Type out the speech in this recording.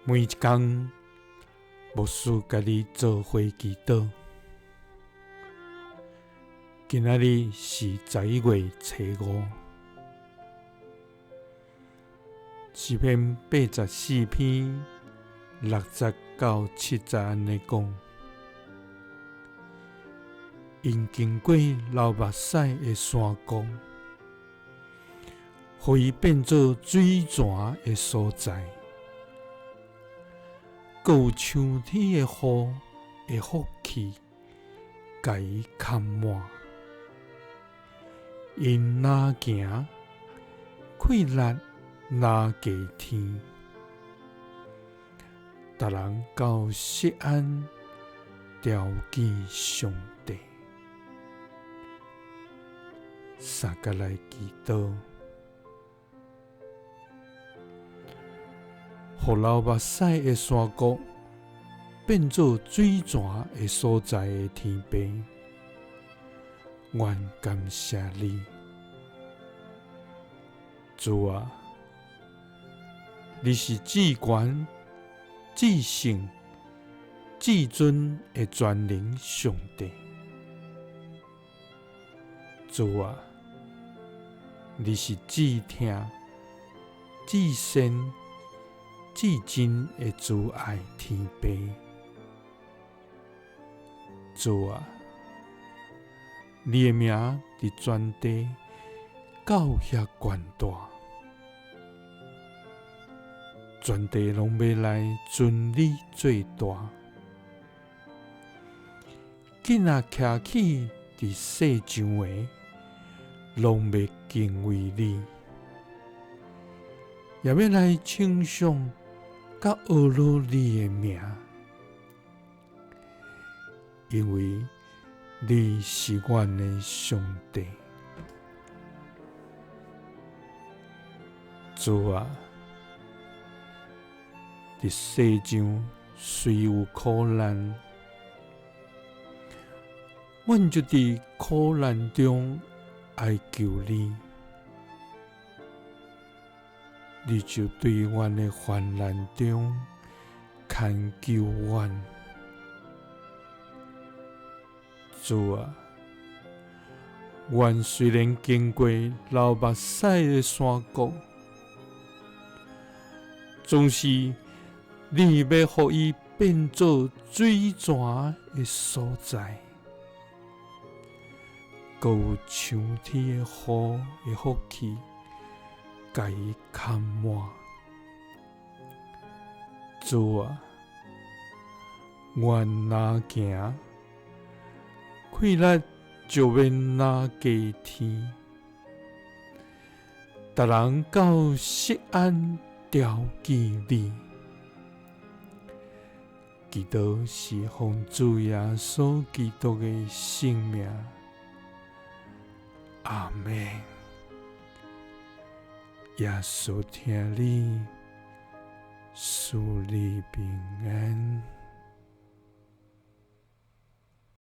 每一工，牧師佮你做伙祈禱。今仔日是11月初五，詩篇84篇6節到7節按呢講：𪜶經過流目屎的山谷，予伊變做水泉的所在，閣有秋天的雨的福氣，共伊崁滿。𪜶若行，氣力若過天，逐人到錫安朝見上帝，相佮來祈禱，予流目屎的山谷變做水泉的所在的天父，阮感謝你，主啊，你是至懸、至聖、至尊的全能上帝。主啊，你是至疼、至善、至真的慈愛天父。主啊，你的名佇全地到遐懸大，全地攏欲來尊你做大。囝仔徛起佇世上的，攏欲敬畏你，也欲來稱頌佮呵咾你的名，因為你是阮的上帝。主啊，佇世上雖有苦難，阮就佇苦難中哀求你，你就對阮的患難中牽救阮。主啊，阮雖然經過流目屎的山谷，總是你欲予伊變做水泉的所在，閣有秋天的雨的福氣，共伊崁滿。主啊，阮若行，氣力就欲若過天，逐人到錫安朝見你。祈禱是奉主耶穌基督的聖名，阿們。耶穌疼你，賜你平安。